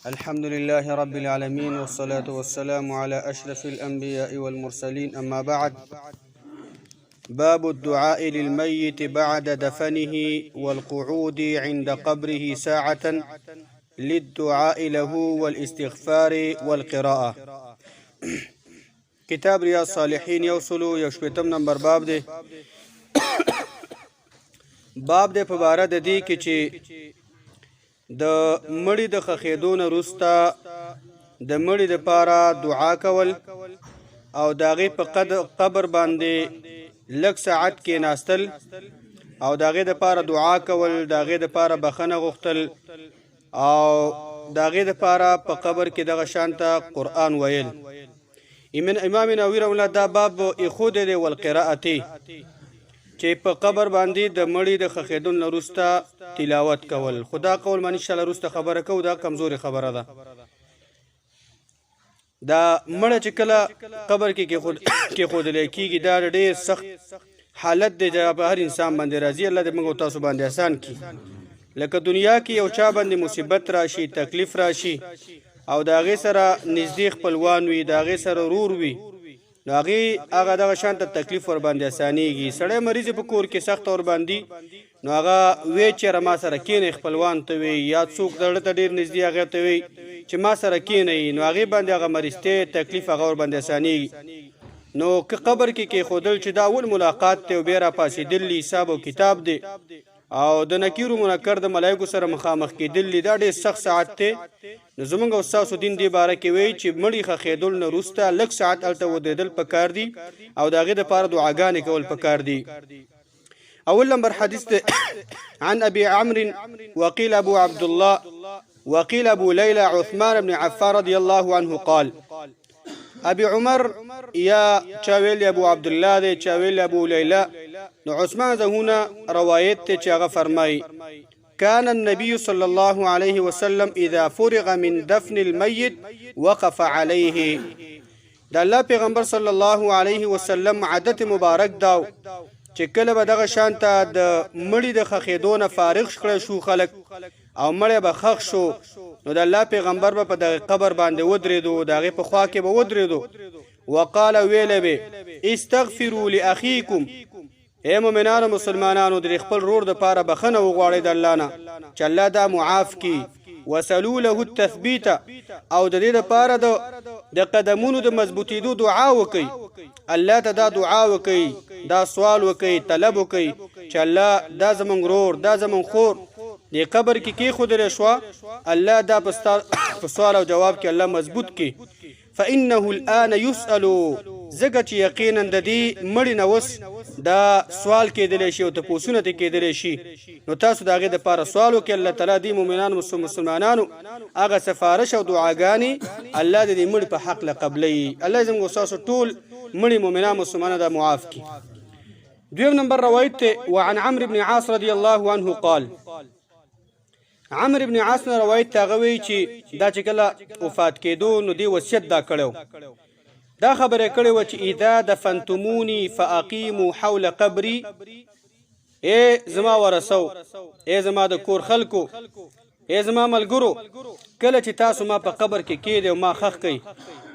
الحمد لله رب العالمين والصلاة والسلام على أشرف الأنبياء والمرسلين أما بعد باب الدعاء للميت بعد دفنه والقعود عند قبره ساعة للدعاء له والاستغفار والقراءة. کتاب ریاض صالحین یو سلو یو شپیتم نمبر باب دی. باب دی په باره د دې کې چې د مړي د خخېدو نه وروسته د مړي دپاره دعا کول او د هغې په قبر باندې لږ ساعت کېناستل او د هغې دپاره دعا کول، د هغې دپاره بخښنه غوښتل او د هغې دپاره په قبر کې دغه شانته قرآن ویل. امام نووي رحمه الله دا باب ایښودی دی والقراءة، چې په قبر باندې د مړي د ښخېدو نه وروسته تلاوت کول. خو دا قول باندې انشاءالله وروسته خبره کوو، دا کمزورې خبره ده. دا مړی چې کله قبر کې کېښودل کېږي دا ډېر سخت حالت دی چې په هر انسان باندې راځي. الله دې موږ او تاسو باندې آسان کړي. لکه دنیا کې یو چا باندې مصیبت راشي، تکلیف راشي او د هغې سره نږدې خپلوان وي، د هغې سره ورور وي، نو هغې هغه دغه شان ته تکلیف ور باندې اسانیږي. سړی مریض په کور کې سخت ور باندې، نو هغه وی چې ما سره کینې، خپلوان ته وی یا څوک دړه ته ډیر نږدې هغه ته وی چې ما سره کینې، نو هغې باندې هغه مریضته تکلیف هغه ور باندې اسانیږي. نو که قبر کې کېښودل چې دا اول ملاقات دی او بیا راپاڅېدل دي، حساب او کتاب دی او د نکیر و منکر د ملایکو سره مخامخ کېدل دي، دا ډېر سخت ساعت دی. نو زمونږ او ستاسو دین دې باره کې وایي چې مړي ښخېدل نه وروسته لږ ساعت هلته ودرېدل پکار دي او د هغې دپاره دعاګانې کول پکار دي. اول نمبر حدیث دی عن ابي عمرو وقيل ابو عبد الله وقيل ابو ليلى عثمان بن عفان رضي الله عنه قال. ابي عمر یا چا ویل ابو عبد الله دی، چا ویل ابو لیلا، نو عثمان زهونه روایت ته چې هغه فرمایي: كان النبي صلى الله عليه وسلم إذا فرغ من دفن الميت وقف عليه. د الله پیغمبر صلی الله علیه وسلم عادت مبارک داو چې کله به دغه شانته د مړي د ښخېدو نه فارغ کړی شو خلک او مړی به ښخ شو، نو د الله پیغمبر به په دغه قبر باندې ودرېدو، د هغې په خوا کې به ودرېدو. وقال، ویلی به: استغفروا لاخیکم، اے مؤمنانو مسلمانانو، د خپل رور د پاره بخنه وغواړئ د الله نه چې الله دا معاف کړي. وسلو له التثبیت، او د دې لپاره د قدمونو د مضبوطېدو دعا وکړئ، الله ته دا دعا وکړئ، دا سوال وکړئ، طلب وکړئ چې الله دا زمونږ رور، دا زمونږ خور د قبر کې کېښودل شوه، الله دا په سوال او جواب کې الله مضبوط کړي. فإنه الآن يسأل، ځکه چې یقینا د دې مړي نه اوس دا سوال کېدلی شي او تپوسونه ترې کېدلی شي، نو تاسو د هغې دپاره سوال وکړئ. الله تعالی دې مؤمنانو مسلمانانو هغه سفارش او دعاګانې الله د دې مړي په حق له قبلوي. الله زموږ ستاسو ټول مړي مؤمنان مسلمانان دا معاف کړي. دویم نمبر روایت ته وعن عمرو بن عاص رضی الله عنه قال. عمرو بن عاص نه روایت ته هغه وایي چې دا چې کله وفات کېدو نو دی وصیت دا کړی، دا خبره کړې وه چې اذا دفنتموني فاقیموا حول قبري، اے زما ورثو، اے زما د کور خلکو، اے زما ملګرو، کله چې تاسو ما په قبر کې کېدی او ما ښخ کړئ،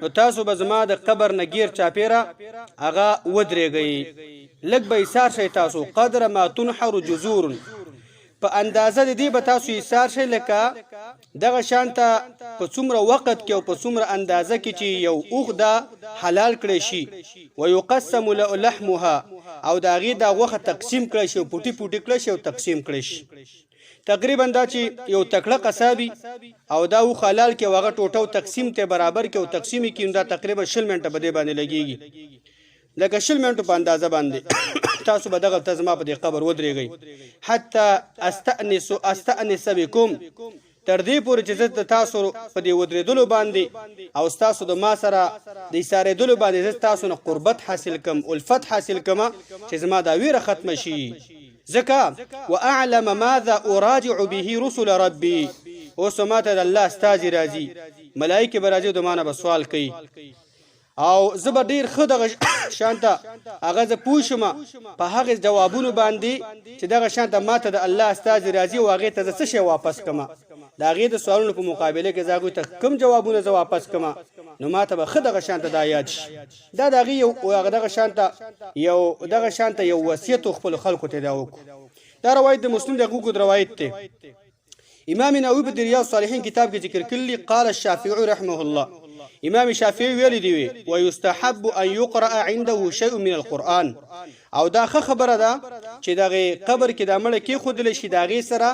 نو تاسو به زما د قبر نه ګیر چاپیره هغه ودرېږئ، لږ به ایسار شئ تاسو، قدر ما تنحر جزور، په اندازه د دې به تاسو ایسار شئ لکه دغه شانته په څومره وخت کې او په څومره اندازه کې چې یو اوښ دا حلال کړی شي، ویقسم لحمها، او د هغې دا غوښه تقسیم کړی شي او پوټي پوټي کړی شي او تقسیم کړی شي. تقریبا دا چې یو تکړه قصابي او دا اوښ حلال کې او هغه ټوټه او تقسیم ته برابر کې او تقسیم کې، دا تقریبا 20 منټه په دې باندې لګیږي، لکه 20 منټو په اندازه باندې تاسو به دغلته زما په دې قبر ودرېږئ، حتی استأنس بكم، تر دې پورې چې زه د تاسو په دې ودرېدلو باندې او ستاسو د ما سره د ایسارېدلو باندې زه تاسو نه قربت حاصل کم، الفت حاصل کم، چې زما دا ویره ختمه شي، ځکه واعلم ماذا اراجع به رسل ربي، اوس ما ته د الله استازي راځي، ملایکې به راځي او د ما نه به سوال کوي او زه به ډیر ښه دغه شانته هغه زه پوه شم په هغې جوابونو باندې چې دغه شانته ماته د الله استازي راځي او هغې ته زه څه شی واپس کړم. د هغې د سوالونو په مقابله کې زه هغوی ته کوم جوابونه زه واپس کړم، نو ما ته به ښه دغه شانته دا یاد شي. دا د هغې یو هغه دغه شانته یو دغه شانته یو وصیت و خپلو خلکو ته دا وکړو. دا روایت د مسلم د اوږد روایت دی. امام نووي په د ریاض الصالحین کتاب کې ذکر کړي، قال الشافعي رحمه الله، امام شافعي ویلي دی وی ويستحب ان يقرأ عنده شيء من القرآن، او دا ښه خبره ده چې دغه قبر کې دا مړی کېښودل شي، د هغې سره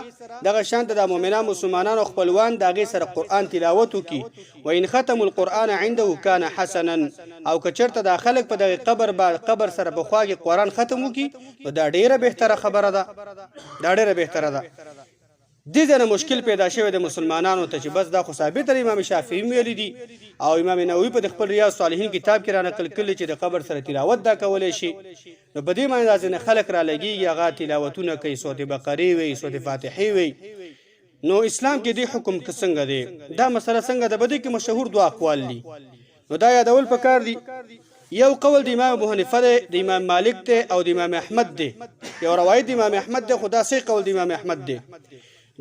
دغه شان ته د مؤمنان مسلمانانو خپلوان د هغې سره قرآن تلاوت وکړي. وان ختموا القرآن عنده كان حسنا، او که چېرته دا خلک په دغه قبر با قبر سره په خوا کې قرآن ختم وکړي نو دا ډېره بهتره خبره ده، دا ډېره بهتره ده. دې ځای نه مشکل پیدا شوی د مسلمانانو ته چې بس دا خو ثابته ده، امام شافعي ویلي دي او امام نووي په خپل ریاض صالحین کتاب کې را نقل کړي چې د قبر سره تلاوت دا کولی شي. نو په دې معنی دا ځینې خلک را لګېږي، هغه تلاوتونه کوي، سورت بقرې وي، سورت فاتحې وي. نو اسلام کې دې حکم که څنګه دی، دا مسله څنګه ده؟ په دې کې مشهور دوه اقوال دي، نو دا یادول پکار دي. یو قول د امام ابو حنیفه دی، د امام مالک دی او د امام احمد دی. یو روایت د امام احمد دی، خو دا صحیح قول د امام احمد دی.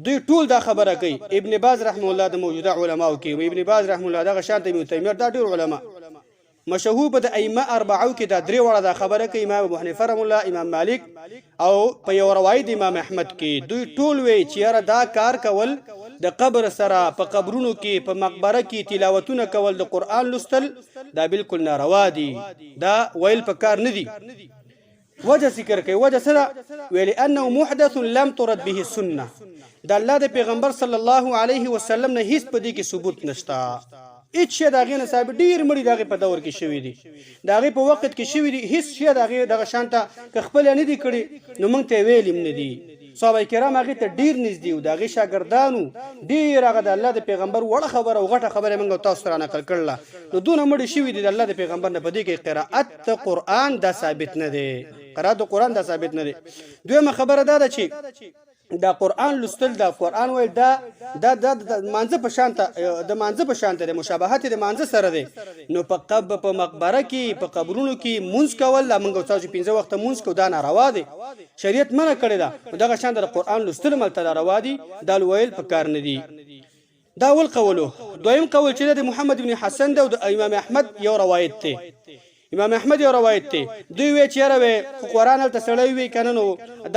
دوی ټول دا خبره کوي. ابن باز رحمه الله د موجوده علماو کې، ابن باز رحمه الله دغه شان ته ابن تیمیه، دا ډېر علما مشهور په د ائمه اربعو کې دا درې واړه دا خبره کوي، امام ابو حنیفه رحمه الله، امام مالک او په یو روایت د امام احمد کې. دوی ټول وی چې یاره دا کار کول د قبر سره په قبرونو کې په مقبره کې تلاوتونه کول د قرآن لوستل دا بالکل ناروا دي، دا ویل په کار نه دي. وجه ذکر کوي، وجه څه ده؟ ویل انه محدث لم ترد به السنه، د الله د پیغمبر صلی الله علیه وسلم نه هیڅ په دې کې ثبوت نشته، هیڅ شی د هغې نه ثابت. ډېر مړي د هغې په دور کې شوي دي، د هغې په وخت کې شوي دي، هیڅ شی د هغې دغه شان ته که خپله نه دي کړي نو موږ ته یې ویلي هم نه دي. صحابه کرام هغې ته ډېر نږدې وو، د هغې شاګردان وو، ډېر هغه د الله د پیغمبر وړه خبره او غټه خبره موږ تاسو ته را نقل کړله. نو دونه مړي شوي دي د الله د پیغمبر نه، په دې کې قرائت د قرآن دا ثابت نه دی، قرائت د قرآن دا ثابت نه دی. دویمه خبره دا ده چې دا قرآن لوستل، دا قرآن ویل، دا دا دا د مانځه په شان ته د مانځه په شان ته د مشابهت د مانځه سره دی. نو په قب په مقبره کې په قبرونو کې مونځ کول، لا موږ تاسو پنځه وخته مونځ کو، دا ناروا دی، شریعت منع کړی ده. نو دغه شان د قرآن لوستل ملته ناروا دي، دا ویل په کار نه دي. دا اول قولو. دویم قول چې د محمد بن حسن دی او د امام احمد یو روایت دی، امام احمد یو روایت دی. دوی وی چې یاره وی خو قرآن هلته سړی وی که نه نو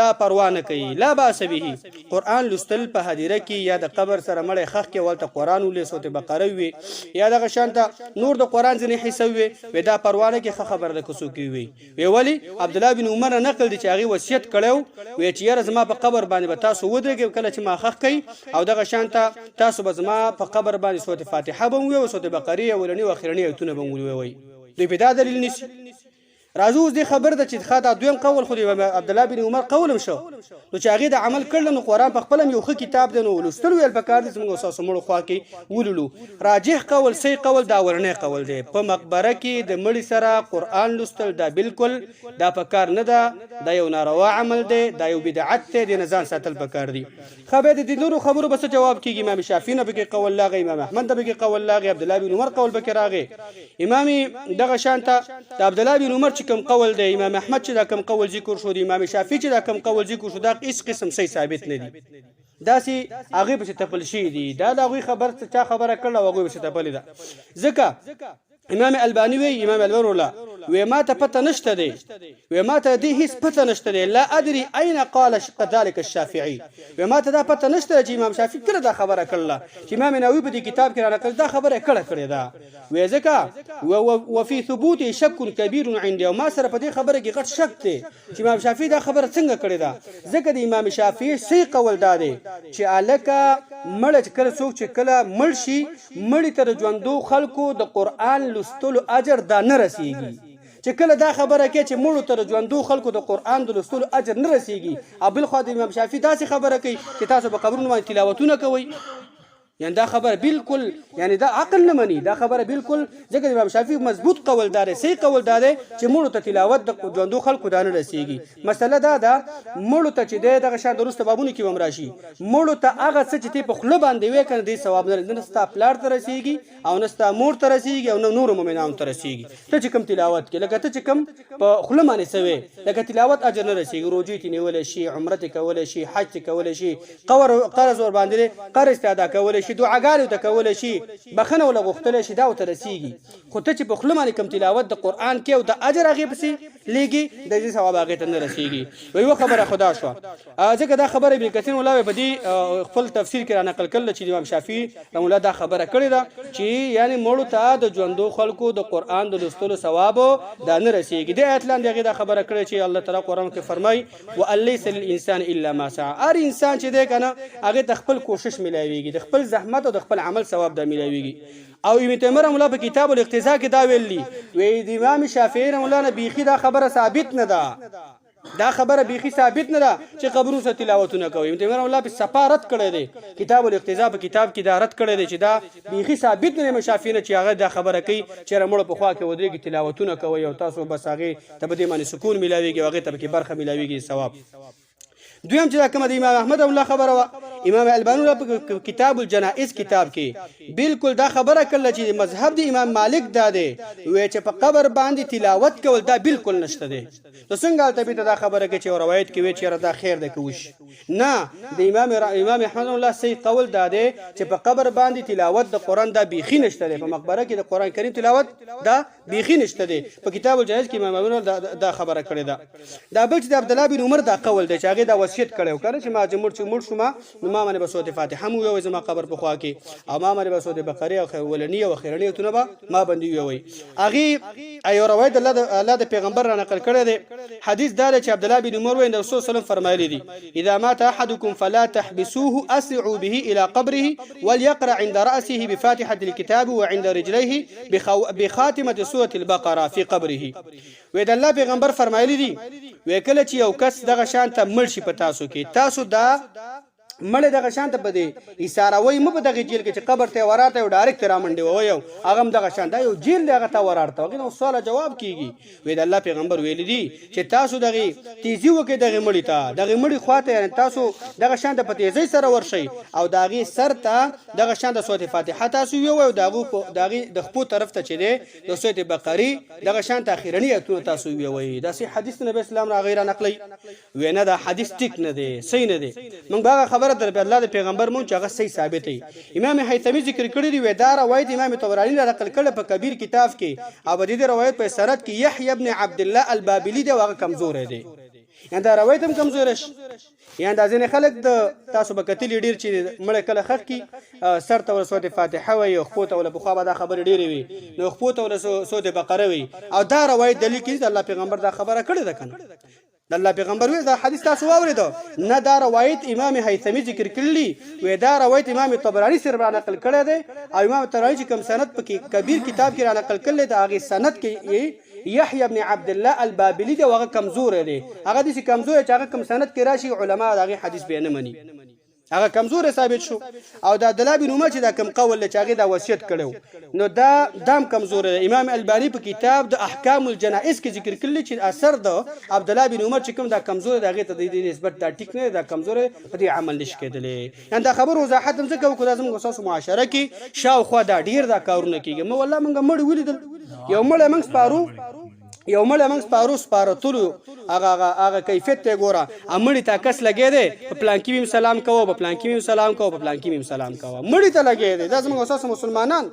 دا پروا نه کوي، لا باس به. قرآن لوستل په هدیره کې یا د قبر سره مړی ښخ کې ولته قرآن ولې سورت بقره وي یا دغه شان ته نور د قرآن ځینې حصه وي، وی دا پروا نه کوي، ښه خبره ده که څوک وي. وی ولی عبد الله بن عمر نقل دي چې هغه وصیت کړو وی چې یاره زما په قبر باندې به تاسو ودرېږئ کله چې ما ښخ کړئ، او دغه شان ته تاسو به زما په قبر باندې سورت فاتحه به ووایئ او سورت بقرې اولني او اخرني ایتونه به ووایئ. دوی په دا دلیل نیسي. راځو اوس دې خبر ده چې ښه دا دویم قول خو د عبدالله بن عمر قول هم شو، نو چې هغې دا عمل کړل نو قرآن په خپله هم یو ښه کتاب دی، نو لوستل ویل پکار دي چې موږ ستاسو مړو خوا کې ولولو. راجح قول صحیح قول دا اولنی قول دی، په مقبره کې د مړي سره قرآن لوستل دا بالکل دا پکار نه ده، دا یو ناروا عمل دی، دا یو بدعت دی، دې نه ځان ساتل پکار دي. ښه بیا د دې نورو خبرو به څه جواب کېږي؟ امام شافعي نه پکې قول لاغی، امام احمد نه پکې قول لاغی، عبدالله بن عمر قول پکې راغی. امام دغه شان ته د عبدالله بن عمر چې کوم قول دی، امام احمد چې دا کوم قول ذکر شو، د امام شافعي چې دا کوم قول ذکر شو، دا هیڅ قسم صحیح ثابت نه دي. داسې هغې پسې تپل شوي دي، دا د هغوی خبر چا خبره کړله او هغوی پسې تپلې ده. ځکه امام الباني وی، امام الباني وروله وی ما ته پته نشته دی، وی ما ته دې هیڅ پته نشته دی، لا ادري اين قال ذلك الشافعي، وی ما ته دا پته نشته چې امام شافعي کله دا خبره کړله چې امام نووي په دې کتاب کې را نقل دا خبره کړه کړې ده. وی ځکه وفي ثبوت شک کبیر عندي، او ما سره په دې خبره کې غټ شک دی چې امام شافعي دا خبره څنګه کړې ده. ځکه د امام شافعي صحیح قول دا دی چې الکه مړه چې کله څوک چې کله مړ شي، مړي ته د ژوندو خلکو د قرآن لوستلو اجر دا نه رسیږي. چې کله دا خبره کوي چې مړو ته د ژوندو خلکو د قرآن د لوستلو اجر نه رسیږي، او بل خوا د امام شافعي داسې خبره کوي چې تاسو په قبرونو باندې تلاوتونه کوئ. یعنی دا خبره بالکل، یعنی دا عقل نه مني دا خبره بالکل، ځکه امام شافعي مضبوط قول دار، صحیح قول دار چې مړو ته تلاوت د ژوندو خلکو دا نه رسیږي. مسله دا ده مړو ته چې دغه شان د وروسته بابونو کې هم راشي، مړو ته هغه څه چې ته په خوله باندې وې کنه دې ثواب نه، نه ستا پلار ته رسیږي او نه ستا مور ته رسیږي او نه نورو مؤمنانو ته رسیږي. ته چې کوم تلاوت کې، لکه ته چې کوم په خوله باندې څه وې، لکه تلاوت اجر نه رسیږي. روزې ته نیولی شي، عمره ته کولی شي، حج ته کولی شي، قرض ور باندې قرض ته ادا کولی شي، دعاګانې ته کولی شي، بخښنه وله غوښتلی شي، دا ورته رسیږي. خو ته چې په خوله باندې کوم تلاوت د قرآن کې او د اجر هغې پسې لیږي، د دې ثواب هغې ته نه رسیږي. یوه خبره خدا شوه، ځکه دا خبره ابن کثیر الله په دې خپل تفسیر کې را نقل کړل چې امام شافعي رحمه الله دا خبره کړې ده چې یعنی مړو ته د ژوندو خلکو د قرآن د لوستلو ثواب دا نه رسیږي. د آیت لاندې هغې دا خبره کړې چې الله تعالی قرآن کې فرمایي وان ليس للانسان الا ما سعى. هر انسان چې دی کنه هغه ته خپل کوشش ملاویږي، د خپل زحمت او د خپل عمل ثواب دا ملاویږي. او ابن تیمیه رحمه الله په کتاب الاقتضاء کې دا ویلي وی د امام شافعي رحمه الله نه بیخي دا خبره ثابت نه ده، دا خبره بیخي ثابت نه ده چې قبرونو سره تلاوتونه کوي. ابن تیمیه رحمه الله په صفا رد کړی دی، کتاب الاقتضاء په کتاب کې دا رد کړی دی چې دا بیخي ثابت نه دی شافعي نه چې هغه دا خبره کوي چې مړو په خوا کې ودرېږي تلاوتونه کوي او تاسو بس هغې ته په دې باندې سکون ملاویږي او هغې ته پکې برخه ملاویږي ثواب. دویم چې دا کومه د امام احمد الله خبره وه، امام الباني الله په کتاب الجنائز کتاب کې بالکل دا خبره کړله چې مذهب د امام مالک دا دی وی چې په قبر باندې تلاوت کول دا بالکل نشته دی. نو څنګه هلته بیرته دا خبره کوي چې یو روایت کې وی چې یاره دا خیر دی که وشي؟ نه، د امام احمد الله صحیح قول دا دی چې په قبر باندې تلاوت د قرآن دا بیخي نشته دی، په مقبره کې د قرآن کریم تلاوت دا بیخي نشته دی. په کتاب الجنائز کې امام ابو دا خبره کړې ده. دا بل چې د عبد الله بن عمر دا قول دی چې هغه دا وصیت کړی و کنه چې ما چې مړ شوم نو ما باندې به سورة فاتحه مو ووایي زما قبر په خوا کې، او ما باندې به سورة بقره او اولني او اخرني آیتونه به ما باندې ووایي. هغې یو روایت الله د پیغمبر را نقل کړی دی، حدیث دا دی چې عبد الله بن عمر وایي رسول صلی الله علیه وسلم فرمایلی دي اذا مات احدكم فلا تحبسوه اسرعوا به الى قبره وليقرأ عند رأسه بفاتحة الكتاب وعند رجليه بخاتمة سورة البقرة في قبره. وی د الله پیغمبر فرمایلی دي وی کله چې یو کس دغه شان ته مړ شي په تاسو کې، تاسو دا مړ دغه شان ته په دې ایساروئ مه په دغه جیل کې چې قبر ته وراته یو ډایرکټ رامنډې ووایو، هغه هم دغه شان دا یو جیل دی هغه ته وراړته هغې نو سواله جواب کیږي. وی د الله پیغمبر ویلی دي چې تاسو دغه تیزی وکړئ دغه مړي ته، دغه مړي خواته یعنی تاسو دغه شان ته په تیزۍ سره ورشئ او د هغې سر ته دغه شان د سورة فاتحه تاسو ووایو، د هغو په د هغې د خپو طرف ته چې دی د سورة بقرې دغه شان ته اخرني آیتونه تاسو ووایئ. داسې حدیث نبی اسلام راغی را نقلوي. وی نه دا حدیث ټیک نه دی، صحیح نه دی. موږ به هغه خبره در الله د پیغمبر مونږ چې هغه صحیح ثابت دی. امام هیثمي ذکر کړی دی وی دا روایت امام طبراني را نقل کړی په کبیر کتاب کې، او په دې روایت په سند کې یحیی ابن عبد الله البابلی دی او هغه کمزوری دی، یعنی دا روایت هم کمزوری شي. یعنی دا ځینې خلک د تاسو به کتلي ډېر چې مړی کله ښخ کړي سر ته ورله سورة فاتحه وایي او خپو ته ورله، پخوا به دا خبرې ډېرې وي، نو خپو ته ورله سورة بقره وایي، او دا روایت دلیل کېږي چې الله پیغمبر دا خبره کړې ده که نه. د الله پیغمبر وی دا حدیث تاسو واورېده نه، دا روایت امام هیثمي ذکر کړلی وی دا روایت امام طبراني سره را نقل کړی دی، او امام طبراني چې کوم سند پکې کبیر کتاب کې را نقل کړی دی هغې سند کې یحیی بن عبد الله البابلی دی او هغه کمزوری دی، هغه داسې کمزوری چې هغه کوم سند کې راشي علما د هغې حدیث بیا نه مني، هغه کمزور ثابت شو. او دا عبد الله بن عمر چې دا کم قول چې هغه دا وصیت کړو نو دا دام کمزور دی. امام البانی په کتاب د احکام الجنائز کې ذکر کړل چې اثر د عبد الله بن عمر چې کوم دا کمزور دی هغه ته د دې نسبت دا ټیک نه دا کمزور په دې عمل نشي کېدلی. یعنی دا خبر وضاحت هم ځکه وکړو دا زموږ تاسو معاشره کې شاوخوا دا ډیر دا کارونه کېږي. مو والله موږ مړ ولیدل، یو مړ موږ سپارو، یو مړی موږ سپارو سپارتلو هغه هغه هغه کیفیت ته ګوره، مړي ته کس لګې دی په پلانکي میم سلام کوه، په پلانکي میم سلام کوه، په پلانکي میم سلام کوه، مړي ته لګې دی. دا زموږ اساس مسلمانان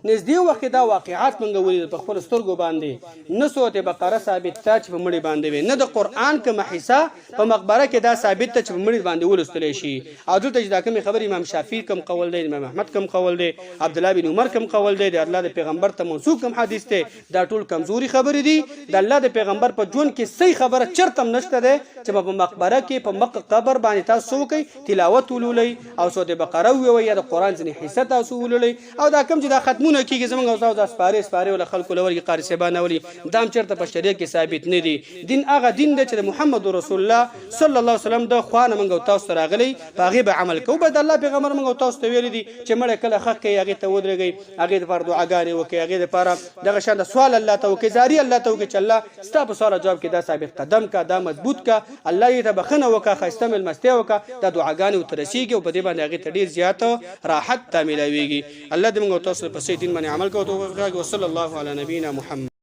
نږدې وخت کې دا واقعات موږ ولیدل په خپلو سترګو باندې. نه سورة بقره ثابت ته چې په مړي باندې وي، نه د قرآن کومه حصه په مقبره کې دا ثابت ته چې په مړي باندې ولوستلی شي. او دلته چې دا کومې خبرې امام شافعي کوم قول دی، امام احمد کوم قول دی، عبدالله بن عمر کوم قول دی، د الله د پیغمبر ته منسوب کوم حدیث دی، دا ټول کمزوري خبرې دي. د الله د پیغمبر په ژوند کې صحیح خبره چرته هم نشته ده چې په مقبره کې په مق قبر باندې تاسو وکئ، تلاوت ولولئ او سورة بقره ووایئ یا د قرآن ځینې حصه تاسو ولولئ. او دا کوم چې دا ختمونه کیږي زمونږ او تاسو دا سپارې سپارې ولا خلکو له ورګي قاري صاحبان اولي، دا هم چرته په شریعت کې ثابت نه دي. دین هغه دین دی چې د محمد رسول الله صلی الله علیه وسلم د خوا نه مونږ او تاسو ته راغلی، په هغې به عمل کوو. بس د الله پیغمبر مونږ او تاسو ته ویلي دي چې مړی کله ښخ کوي، هغې ته ودرېږئ، هغې لپاره دعاګانې وکړئ، هغې لپاره دغه شان د سوال الله ته وکړئ، زاري الله ته وکړئ چې الله ستا په سوال او جواب کې دا ثابت قدم کا، دا مضبوط کا، الله یې ته بخښنه وکړه، ښایسته مېلمستیا وکړه. دا دعاګانې ورته رسېږي او په دې باندې هغې ته ډېر زیات راحت دا ملاویږي. الله دې موږ او تاسو په صحیح دین باندې عمل کوو توفیق راکړي. وصلی الله علی نبینا محمد.